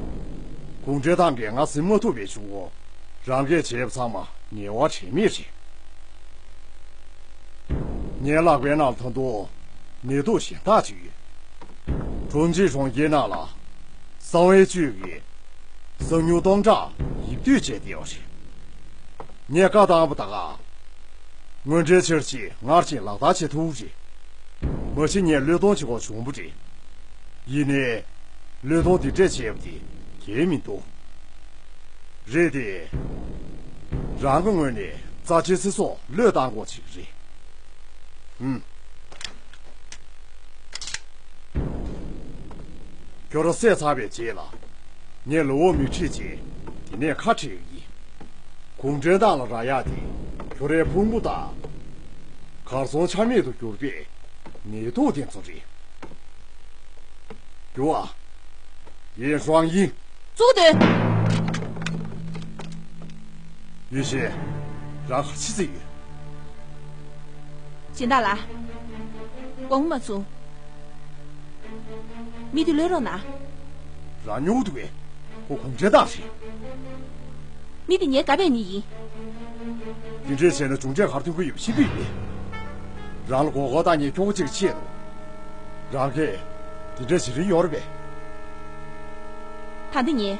གུང་ཁྲན་ཏང་གིས་ང་ཟིན་མ་ཐུབ་པའི་གཞུག་གུ། རང་གིས་བྱས་པ་ཚང་མ་ངེས་པ་དྲན་མེད་རེད། ངའི་ལག་པའི་ནང་ད་དུང་ནད་དུག་གཞན་དག་ཅིག་ཡོད། ཁྲུང་ཆིང་གྲོང་ཁྱེར་ནང་ལ་གསང་བའི་བཅུད་ཀྱིས་གསང་ཉུལ་སྟོང་ཕྲག་ཡིབ་སྡུད་བྱས་བསྡད་པ་རེད། ངས་བཀའ་བཏང་བ་ད་ག་དངོས་འབྲེལ་འཆར་གཞི་སྔར་བཞིན་ལག་བསྟར་བྱེད་ཐུབ་རེད། མ་གཞི་ངས་བློས་གཏོང་བྱེད་དགོས་བྱུང་བ་རེད། ཡིན་ནའི། བློས་གཏོང་འདི་འདྲས་བྱས་པ་དེ་འགལ་མི་འདུག་རེད་དེ། རང་གི་ངོས་ནས་རྩ་ཆེའི་ཚེ་སྲོག་བློས་བཏང་དགོས་ཅིག་རེད། ཨུམ། ཁྱོད་རང་བསད་ཚར་བའི་རྗེས་ལ། ངས་ལོ་འོག་མི་ཁྲིད་ཅིང་དེ་ནས་ཁ་བྲལ་གི་ཡིན། གུང་ཁྲན་ཏང་ལ་རག་ཡག་དེ་ཁྱོད་རའི་ཕུང་པོ་དང་། གར་སོང་ཆ་མེད་དུ་གྱུར་པའི་ནད་དུག་དེ་ཚོ་རེད། རྒྱུ་བ། ཡིན་ཧྲང་ཡིན། བཙུགས་དོན། ཡུལ་ཤེས། རང་ག་ཕྱི་ཚེ་ཡོད། སྦྱིན་བདག་ལགས། དགོངས་མ་ཚོམས། མི་དེ་གློད་རོགས་གནང་། རང་ཉོ་གི་འདུག་གས། ཁོ་གུང་ཁྲན་ཏང་རེད། མི་དེ་ངའི་དགའ་བའི་མི་ཡིན། དེ་འདྲས་བྱས་ན་གྱོང་ཁྲན་ག་རེ་ཐོན་གྱི་ཡོད་པ་ཤེས་ཀྱི་ཡོད་པས། རང་ལ་མགོ་སྐོར་བཏང་མཁན་ཁྱོ་ག་གཅིག་གི་ཆེད་དུ། རང་གིས་དེ་འདྲས་བྱེད་རིན་ཡོད་རེད་པས། ད་ལྟ་ངས་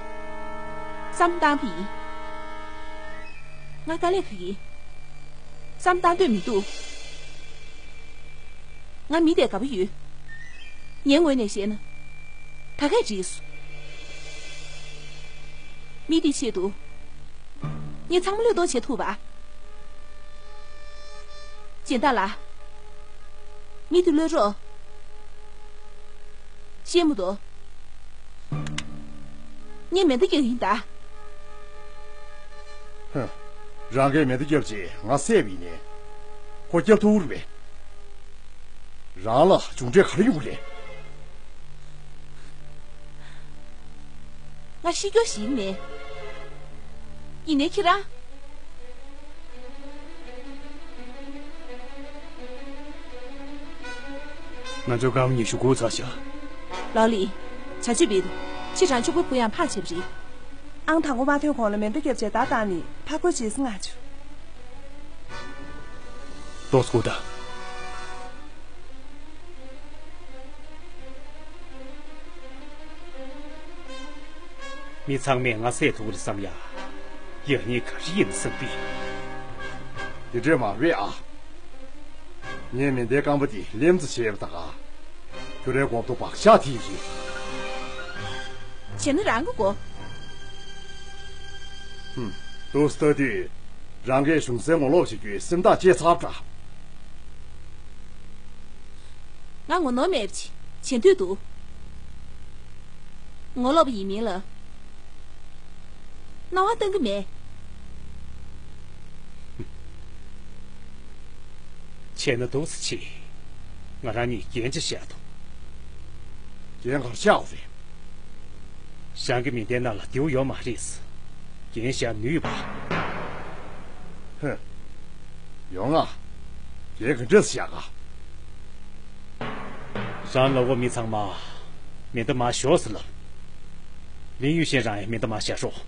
བསམ་བཏང་བ་ཡིན། ང་དཀའ་ལས་ཁག་གི། བསམ་བཏང་འདོད་མི་འདུག་ང་མི་དེ་དགའ་པོ་ཡོད། ངའི་ངོས་ནས་བཤད་ན། ད་གས་འགྲིག་སོང་། མི་དེའི་ཆེད་དུ། ངས་ཚང་མ་བློས་གཏོང་བྱེད་ཐུབ་པ། སྦྱིན་བདག་ལགས། མི་དེ་གློད་རོགས། ཤེས་མི་འདུག་ངས་མེ་མདའ་རྒྱག་གི་ཡིན་ད། ཧུམ། རང་གིས་མེ་མདའ་བརྒྱབ་རྗེས་ང་བསད་པ་ཡིན་ནའི། ཁོ་བརྒྱབ་ཐུབ་ཀྱི་རེད་པས། རང་ལ་གྱོང་ཁྲན་ག་རེ་ཡོང་གི་རེད། ང་ཤི་རྒྱུ་ཞིག་མེད། ཡིན་ནའི་ཁྱེད་རང་། ང་ཚོའི་སྐར་མ་ཉི་ཤུ་དགུ་ཚར་ཤག་ལའོ་ལི། བྱ་སྤྱོད་སྤེལ་དུ། ཁྱེད་རང་ཕྱུག་པོའི་བུ་ཡང་ཕར་བྱེད་པ་རེད། ཨང་དང་པོ་མ་ཐོན་གོང་ལ་མེ་མདའ་བརྒྱབ་བྱས་བརྡ་བཏང་ནས་ཕར་རྒོལ་བྱེད་སྲིད་ང་ཆུ། ཏོག་ཙམ་སྒུག་དང་། མི་ཚང་མས་ང་བསད་ཐུབ་ཀྱི་རེད་བསམ་ཡ། ཡག་ཉེས་ག་རེ་ཡིན་བསམ་པས། དེ་འདྲས་མ་རེད་ཨ། ངས་མེ་མདའི་རྐང་པ་དེ་ལེམ་ཙམ་བྱས་པ་ད་ག་ཁྱོད་རའི་མགོ་ཐོག་བག་ཆགས་དེ་རེད། བྱས་ན་རང་གི་མགོ། ཧུམ། འདུག་སེ་ལྟ་དུས་རང་གིས་གཞུང་སའི་ངོ་ལོག་བྱེད་རྒྱུའི་སེམས་ཐག་བཅད་ཚར་བ་འདྲ། ང་ངོ་ནོར་མེད་པ་ཅིག་བྱེད་འདོད་འདུག་ངོ་ལོག་པ་ཡིན་མིན་ལ་སྣང་བ་གཏང་གི་མེད། བྱས་ན་འདུག་སེ་བྱེད། ང་རང་གཉིས་འགན་ཅིག་བཞག་དང་། འགན་ག་རེ་བཞག་དགོས་རེད། ཞང་གི་མི་སྡེ་ནང་ལ་རྡེའུ་ཡོད་མ་རེད། འགན་བཞག་ནུས་པ། ཧུ། ཡོང་ང་། འགན་ག་འདྲས་བཞག་ག་རང་ལ་འོ་མི་ཚང་མ་མེ་མདའ་མར་ཞོག་ཟེར་ལབ། ལིན་ཡུས་ཤིན་རང་ཡང་མེ་མདའ་མར་བཞག་རོགས།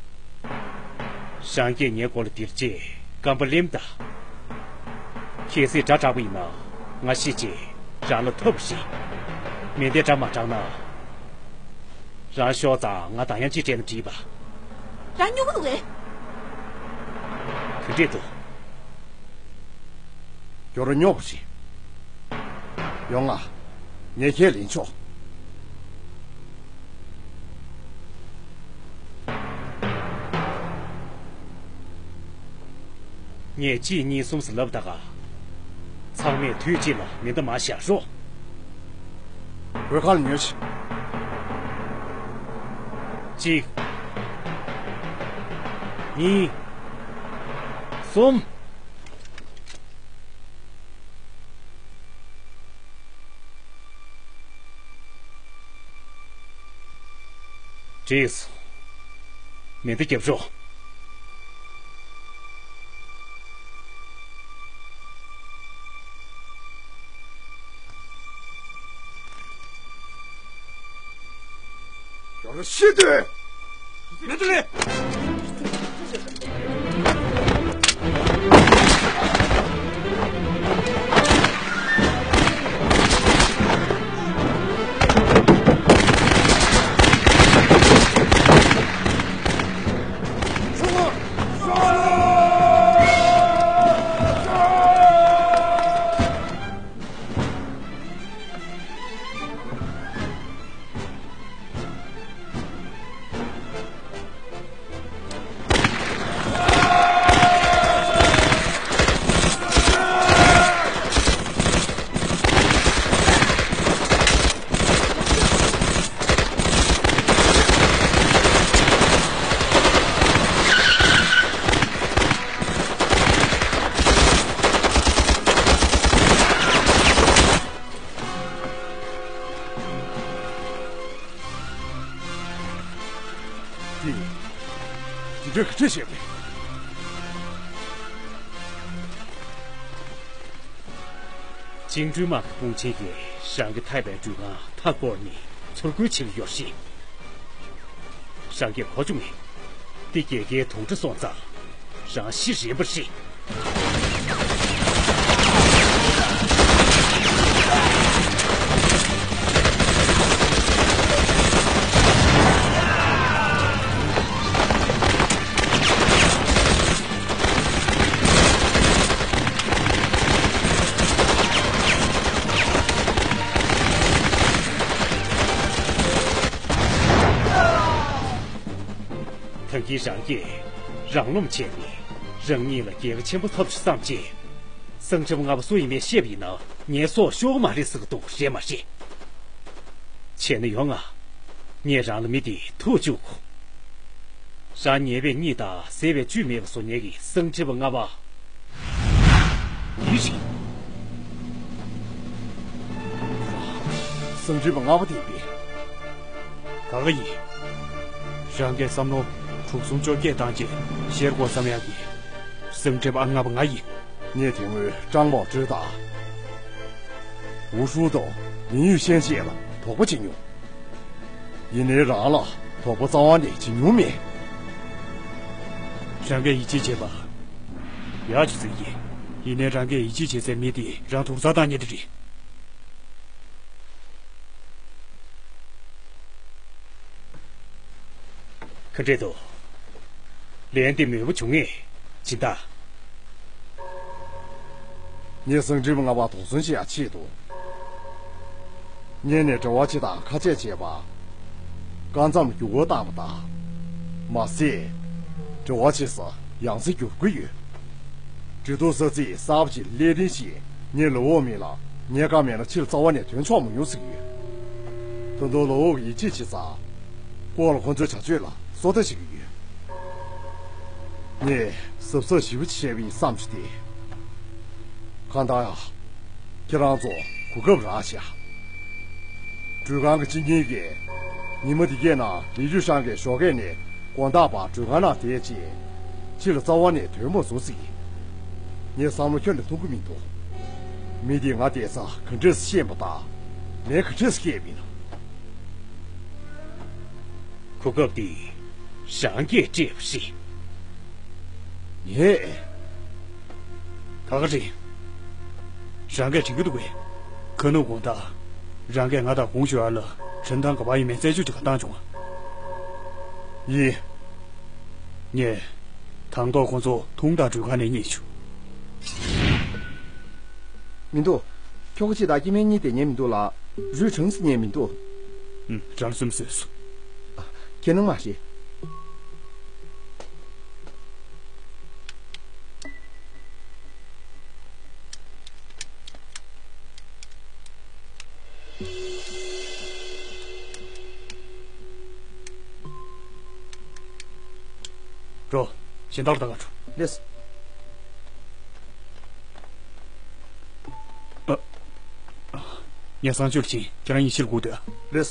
ཞང་གིས་ངའི་མགོ་ལ་ལྡིར་རྗེས་རྐང་པ་ལེམ་ད། གལ་སྲིད་དགྲ་དྲག་པོ་ཡིན་ན་ང་ཤི་རྗེས་རང་ལ་ཐོབ་རེད། མེ་མདའི་དགྲ་མ་དྲག་ན། རང་ཤོག་ཙང་ང་དང་ཡང་ཅི་སྤྲད་ན་འགྲིག་པ། རང་སྨྱོ་གི་འདུག་གས། ག་འདྲས་འདུག་ཁྱོད་རང་སྨྱོ་པོ་ཞིག་ཡོང་ང་། ངས་ཁས་ལེན་ཆོག་ངས་གཅིག་གཉིས་གསུམ་ཟེར་ལབ་ད་ག་ཚང་མས་དུས་གཅིག་ལ་མེ་མདའ་མར་བཞག་རོགས། གོས་ཁ་ལ་ཉོན་ཞིག་གཅིག་གཉིས། གསུམ། འགྲིག་སོང་། མེ་མདའ་རྒྱབ་རོགས། ཁྱོད་རང་ཤི་སྡོད། མེ་མདའ་ལེན། ཁྱོད་ཀྱིས་ཅི་བྱས་པས། བཅིངས་འགྲོལ་དམག་གི་དཔུང་ཆེན་གྱིས་རང་གི་ཐའེ་པའི་འགྲུལ་ཁང་མཐའ་བསྐོར་ནས་ཚུར་རྒོལ་བྱེད་ཀྱི་ཡོད་རེད། རང་གིས་གོ་བྱུང་ངས། འདི་རྒྱལ་ཁའི་དུང་སྒྲ་སོང་ཙང་། རང་ཤི་རན་པ་རེད། ད་གིན་རང་གིས་རང་རློམ་བྱས་ནས་རང་ཉིད་ལ་རྒྱལ་ཁ་ཆེན་པོ་ཐོབ་ཤག་བསམ་བྱས། གསང་ཁྲི་པ་ལྔ་པ་སུ་ཡིན་མིན་བཤད་པ་ཡིན་ན་ངའི་སྲོག་ཤོར་གི་མ་རེད་ཟེར་གི་འདུག་རེད་མ་རེད། བྱས་ན་ཡོང་ང་། ངས་རང་ལ་མི་དེ་ཐུག་བཅུག་གོ། རང་ཉེས་པའི་གཉིད་དང་ཟད་པའི་བཅུད་མེད་པ་བཟོ་མཁན་གྱི་གསང་ཁྲི་པ་ལྔ་པ། འདི་རེད། གསང་ཁྲི་པ་ལྔ་པ་དེ་ཡིན་པས། ག་ག་ཡིན། རང་གིས་བསམ་བློ་དྲུག་གསུམ་བཅོ་བརྒྱད་བཏང་རྗེས་ཤེར་དགོས་བསམ་ཡག་གི། གསང་ཁྲི་པ་ལྔ་པ་ང་ཡིན། ངས་དེ་སྔོན་ཀྲང་མོ་ཀྲོའུ་དང་། ཝུ་ཧྲུའུ་དང་ལིན་ཡུས་ཤན་བཅས་ལ་དོགས་པ་བྱེད་མྱོང་། ཡིན་ནའི་རང་ལ་དོགས་པ་རྩ་བ་ནས་བྱེད་མྱོང་མེད། རང་གིས་ཡིད་ཆེས་བྱས་པ། ཡག་ཅིག་ཟེར་གྱི། ཡིན་ནའི་རང་གིས་ཡིད་ཆེས་བྱེད་སའི་མི་དེ་རང་དུར་ས་བཏང་མཁན་དེ་རེད། ག་འདྲས་འདུག་ལན་འདེབས་མོས་པོ་བྱུང་ངས། སྦྱིན་བདག་ངས་གསང་ཁྲི་པ་ལྔ་པ་དོགས་ཟོན་བྱེད་ཡག་ཆེད་དུ། སྔོན་ནས་འབྲེལ་བ་བྱེད་དང་ཁ་ཆད་བྱས་པ། སྐབས་མཚམས་འགྱུར་བ་བཏང་བ་དང་། མ་ཟད། འབྲེལ་བ་བྱེད་ས་ཡང་སེ་འགྱུར་གྱི་ཡོད། འབྲེལ་གཏུག་ས་ཚིགས་གསར་པ་ཅིག་སླེབས་རིན་བཞིན་ངས་ལབ་འོས་མེད་ལ། ངའི་བཀའ་མེད་ན་ཕྱིར་རྩ་བ་ནས་ཐོན་ཆོག་མི་ཡོང་ཟེར་གྱི་ཡོད། ད་དུང་ལབ་འོས་ཀྱི་ཡིད་ཆེས་བྱེད་ཙང་། ཁོང་ལ་ཁོ་ཚོའི་བྱ་སྤྱོད་ལ་བཟོ་ལྟ་བྱེད་ཀྱི་ཡོད། ངས་གཟབ་གཟབ་ཞིབ་པོ་བྱས་པ་ཡིན་བསམ་བྱུང་སྟེ། གང་ལྟར་ཡང་། ཁྱེད་རང་ཚོ་གོ་སྐབས་རག་ཤག་འགྲུལ་ཁང་གི་སྤྱི་གཉེར་གྱིས། ཉི་མ་འདི་གས་ནང་ལི་ཅུ་ཤང་གི་ཞོགས་ཀས་ནས་དགོང་དག་བར་འགྲུལ་ཁང་ནང་བསྡད་རྗེས། ཕྱིར་རྩ་བ་ནས་ཐོན་མ་སོང་ཟེར་གྱི། ངས་བསམ་བློ་ཁྱོན་ནས་ཐོངས་ཀྱི་མི་འདུག་མི་དེས་ང་བསྡད་ས་ག་འདྲས་སེ་ཤེས་པ་དང་། ལན་ག་འདྲས་སེ་བསྐྱལ་བ་ཡིན་ན། གོ་སྐབས་འདི་རང་གིས་སྤྲད་པ་རེད། ངས། ག་ག་རེད། རང་གིས་དྲན་གྱི་འདུག་གས། ཁ་ནུབ་དགོང་དག་རང་གིས་ང་དང་གུང་ཞུ་ཨར་ལ་ཁྲིན་ཐང་ག་པར་ཡིན་མིན་རྩད་གཅོད་བྱེད་ག་བཏང་བྱུང་ང་། ཡིན། ངས། དང་ཐོག་ཁོ་ཚོ་ཐུང་ཐག་འགྲུལ་ཁང་ནས་རྙེད་བྱུང་། མི་འདུག་ཁྱོ་ག་གཅིག་དང་སྐྱེ་དམན་གཉིས་དེ་རྙེད་མི་འདུག་ལགས། རུས་གྲངས་སུ་རྙེད་མི་འདུག་ཨུམ། རང་སེམས་བཟོས་སོང་། ཁྱེད་སྣང་མ་ཤེས། འགྲོ། གཞན་དག་ལ་ལྟ་ག་འགྲོ། ལེས། ཨ། ངས་གསང་སྤྱོད་ལ་ཕྱིན། ཁྱེད་རང་གཉིས་ཕྱིར་སྒུག་སྡོད། ལེས།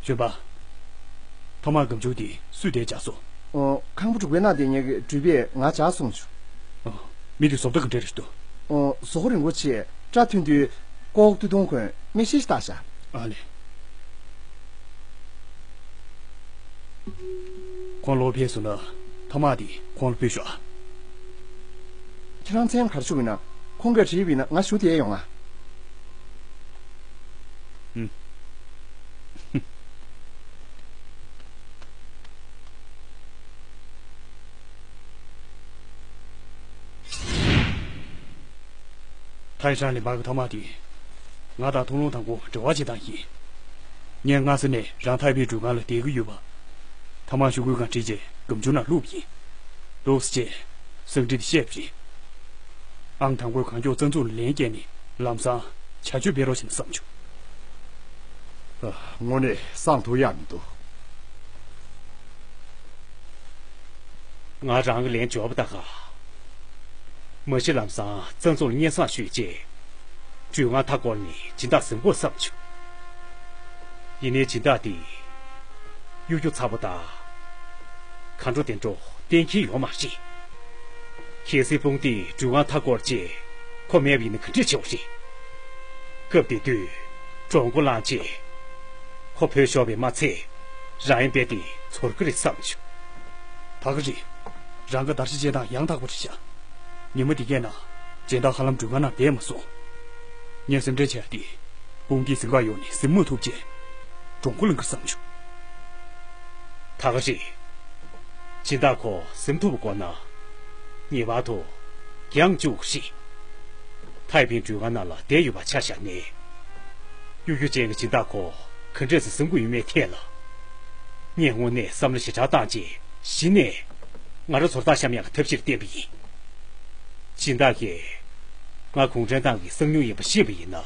གཞོན་པ། ཐ་མག་སྒམ་ཆུང་དེ་སུས་དེ་བཅག་སོང་། ཨོ། ཁང་པ་དྲུག་པའི་ནང་དེ་ངེད་ཀྱི་འགྲུལ་པས་ང་བཅག་སོང་བྱུང་། ཨོ། མི་དེ་བཟོ་ལྟ་ག་འདྲ་རེད་འདུག་ཨོ། གཟུགས་པོ་རིང་པོ་བྱས། སྐྲ་ཐུང་ཐུང་། ལྐོག་ཏུ་ཐུང་གོན། མིག་ཤེལ་ཞིག་བཏགས་ཤག་ཨ་ལེ། ཁོང་ལོག་ཕེབས་སོང་ན་ཐ་མག་དེ་ཁོང་ལ་ཕུལ་ཤོག་ཨ། ཁྱེད་རང་མཚན་ག་རེ་ཞུ་གི་ཡིན་ན། ཁོང་གིས་དྲིས་པ་ཡིན་ན་ང་ཞུ་བསྡད་ཡོང་ང་། ཨུམ། ཐའེ་ཧྲན་ལི་མར་གི་ཐ་མག་དེ། ང་དང་ཐུང་ལུང་དང་པོ་འབྲེལ་བ་བྱེད་སྟངས་ཡིན། ངས་སྔ་ས་ནས་རང་ཐའེ་པེའི་འགྲུལ་ཁང་ལ་བསྡད་ཀྱི་ཡོད་པ། ཐ་མག་ཤོག་གུའི་སྒང་བྲིས་རྗེས་སྒམ་ཆུང་ནང་བླུགས་པ་ཡིན། བླུགས་ཚར་རྗེས། གསང་ཁྲི་དེ་བཤད་པ་རེད། ཨང་དང་པོས་གང་མགྱོགས་རྩ་འཛུགས་ལ་ལན་བསྐྱལ་ནས་ལམ་སང་བྱ་སྤྱོད་སྤེལ་རོགས་བྱེད་ན་བསམ་བྱུང་། ཨ། དངོས་གནས་བསམ་ཐུབ་ཡག་མི་འདུག་ང་རང་གི་ལན་འབྱོར་བ་ད་ག་མ་གཞི་ལམ་སང་རྩ་འཛུགས་ལ་སྙན་སེང་ཞུས་རྗེས། འགྲུལ་ཁང་མཐའ་བསྐོར་ནས་སྦྱིན་བདག་ཟིན་དགོས་བསམ་བྱུང་། ཡིན་ནའི་སྦྱིན་བདག་དེས། གཡོ་སྒྱུ་ཚ་པོ་དང་། མཁའ་འགྲོ་དེ་འདྲ་གཏན་འཁེལ་ཡོད་མ་རེད། གལ་སྲིད་དཔུང་སྡེས་འགྲུལ་ཁང་མཐའ་བསྐོར་རྗེས་ཁོ་མེད་པ་ཡིན་ན་ག་འདྲ་བྱེད་པ་རེད། སྐབས་དེ་དུས་གྲོགས་མགོ་བླངས་རྗེས་ཁོ་བྲོས་ཤོར་བས་མ་ཚད་རང་ཡང་རྦད་དེ་ཚོར་གི་རེད་བསམ་བྱུང་། ད་ག་རེད། རང་གི་བརྡར་ཤ་བཅད་སྟངས་ཡང་དག་པ་རེད་ཤག་ཉི་མ་དེ་གའི་ནང་སྦྱིན་བདག་ཧ་ལམ་འགྲུལ་ཁང་ནང་བསྡད་མ་སོང་། ངས་སེམས་ཁྲལ་བྱས་ཏེ། དཔུང་སྡེའི་གཟིམ་ཁང་ཡོང་ནས་གཟིམ་མ་ཐུབ་ཅེས། གྲོགས་མགོ་བླངས་ཀྱི་བསམ་བྱུང་། ད་ག་རེད། སྦྱིན་བདག་ཁོ་གཟིམ་ཐུབ་པ་དགོས་ན། ངེས་པར་དུ་འགྱངས་བཅུག་རེད། ཐའེ་ཕིང་འགྲུལ་ཁང་ནང་ལ་བསྡད་ཡོད་པ་ཆ་བཞག་ནས། གཡོ་སྒྱུ་ཅན་གྱི་སྦྱིན་བདག་ཁོ་ག་འདྲས་སེ་གཟིམ་དགོས་ཡོད་མེད་ཐད་ལ། ངས་དངོས་གནས་བསམ་བློ་ཞེ་དྲག་བཏང་རྗེས་གཞི་ནས་ང་རང་ཚོར་རྟགས་བཤམ་ཡག་གི་ཐབས་ཤེས་བསྟེན་པ་ཡིན། སྦྱིན་བདག་གིས་ང་གུང་ཁྲན་ཏང་གི་གསང་ཉུལ་ཡིན་པ་ཤེས་པ་ཡིན་ན།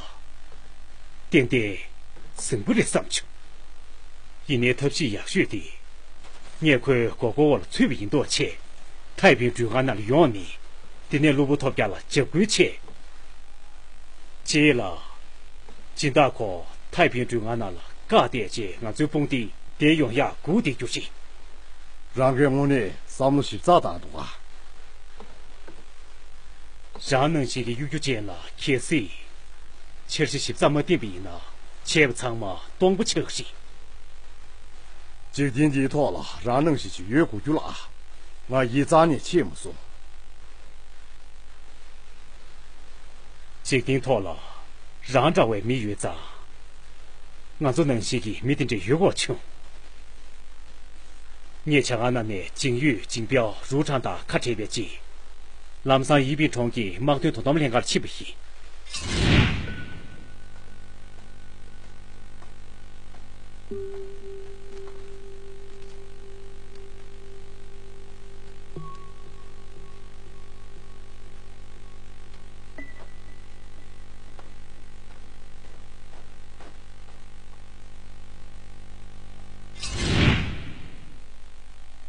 ཏན་ཏན་གཟིམ་གྱི་རེད་བསམ་བྱུང་། ཡིན་ནའི་ཐབས་ཤེས་ཡག་ཤོས་དེ། ངས་ཁོའི་མགོ་སྐོར་འོག་ལ་ཚུད་པ་ཡིན་མདོག་བྱས། ཐའེ་ཕིང་འགྲུལ་ཁང་ནང་ལ་ཡོང་ནས། དེ་ནས་གློ་བུར་ཐོལ་རྒྱག་ལ་འཇབ་རྒོལ་བྱས། རྗེས་ལ། སྦྱིན་བདག་ཁོ་ཐའེ་ཕིང་འགྲུལ་ཁང་ནང་ལ་བཀག་བསྡད་རྗེས་ང་ཚོའི་དཔུང་སྡེ་དེ་ཡོང་ཡག་སྒུག་བསྡད་རྒྱུ་རེད། རང་གིས་དངོས་གནས་བསམ་བློ་ཞིབ་ཚགས་བཏང་འདུག་ག་རང་ནང་བཞིན་གྱི་གཡོ་སྒྱུ་ཅན་ལ་གལ་སྲིད། འཆར་གཞི་ཞིབ་ཚགས་མ་བཏིང་པ་ཡིན་ན། བྱས་པ་ཚང་མ་སྟོང་པ་ཆགས་ཀྱི་རེད། འཇིག་རྟེན་འདིའི་ཐོག་ལ་རང་ནང་བཞིན་ཞིག་ཡོད་དགོས་རྒྱུ་ལ། ང་ཡིད་རྩ་ནས་ཆེས་མ་སོང་། འཇིག་རྟེན་ཐོག་ལ་རང་འདྲ་བའི་མི་ཡོད་ཙང་། ང་ཚོ་ནང་བཞིན་གྱི་མི་དེ་འདྲ་ཡོད་དགོས་བྱུང་། ངས་ཇ་ཁང་ནང་ནས་ཇིང་ཡུས། ཇིང་པའོ། རུའུ་ཁྲང་དང་ཁ་བྲལ་བའི་རྗེས། ལམ་སང་ཡི་པིན་གྲོང་གི་དམག་དོན་དོ་དམ་ལྷན་ཁང་ལ་ཕྱིན་པ་ཡིན།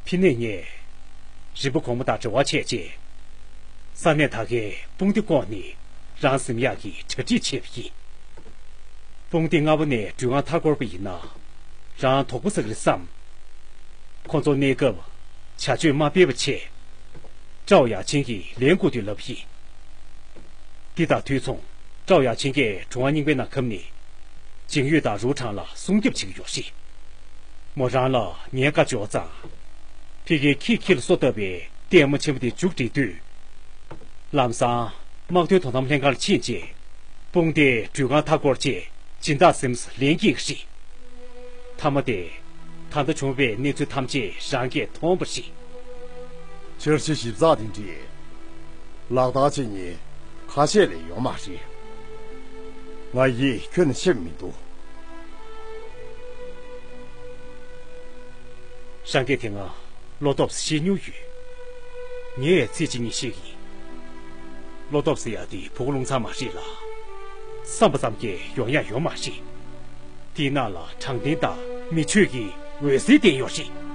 ཕི་ནས་ངས་རིམ་པ་གོང་མ་དང་འབྲེལ་བ་བྱས་རྗེས། ས་གནས་དག་གའི་དཔུང་སྡེ་བསྐོངས་ནས་རང་གཟིམ་ཡག་གི་གྲ་སྒྲིག་བྱས་པ་ཡིན། དཔུང་སྡེ་ལྔ་པ་ནས་འགྲུལ་ཁང་མཐའ་བསྐོར་བ་ཡིན་ན། རང་དོགས་པ་ཟ་གི་རེད་བསམ། ཁོ་ཚོ་གནས་སྐབས་བྱ་སྤྱོད་མ་སྤེལ་བ་བྱས། ཀྲའོ་ཡ་ཆིན་གྱིས་ལན་བསྐུར་དུས་ལབ་ཡིན། འདི་དང་དུས་མཚུངས་ཀྲའོ་ཡ་ཆིན་གྱིས་གྲོང་བ་རྙིང་པའི་ནང་ཁབ་ནས། ཇིང་ཡུས་དང་རུའུ་ཁྲང་ལ་སྲུང་སྐྱོབ་བྱེད་ཀྱི་ཡོད་རེད། མོ་རང་ལ་ངའི་བཀའ་འབྱོར་ཙང་། ཕ་གིའི་ཁྱི་ཁྱི་ལ་སོ་བཏབ་པའི་ལྟད་མོ་ཆེན་པོ་དེ་མཇུག་བསྒྲིལ་དུས། ལམ་སང་དམག་དོན་དོ་དམ་ལྷན་ཁང་ལ་ཕྱིན་རྗེས། དཔུང་སྡེས་འགྲུལ་ཁང་མཐའ་བསྐོར་རྗེས་སྦྱིན་བདག་སེམས་ལན་སྐྱེལ་གྱི་རེད། མཐའ་མ་དེ། ད་ལྟ་བྱུང་བའི་གནས་ཚུལ་ཐམས་ཅད་རང་གིས་མཐོང་བ་རེད། འཆར་གཞི་ཞིབ་ཚགས་དེ་འདྲས་ལག་བསྟར་བྱེད་མཁན་ཁ་ཤས་ལས་ཡོད་མ་རེད། ང་ཡིས་ཁྱོན་ནས་ཤེས་མི་འདུག་རང་གིས་དེ་སྔ་བློ་སྟོབས་བཤད་མྱོང་ཡོད། ངས་ཚིག་གཅིག་གཉིས་བཤད་ཀྱི་ཡིན། བློ་སྟོབས་ཟེར་ཡག་དེ་བུ་གུ་རླུང་ཚང་མ་རེད་ལ། བསམ་པ་ཙམ་གྱིས་ཡོང་ཡག་ཡོད་མ་རེད། དེའི་ནང་ལ་དྲང་བདེན་དང་མི་ཆོས་ཀྱི་འོད་ཟེར་ལྡན་ཡོད་རེད།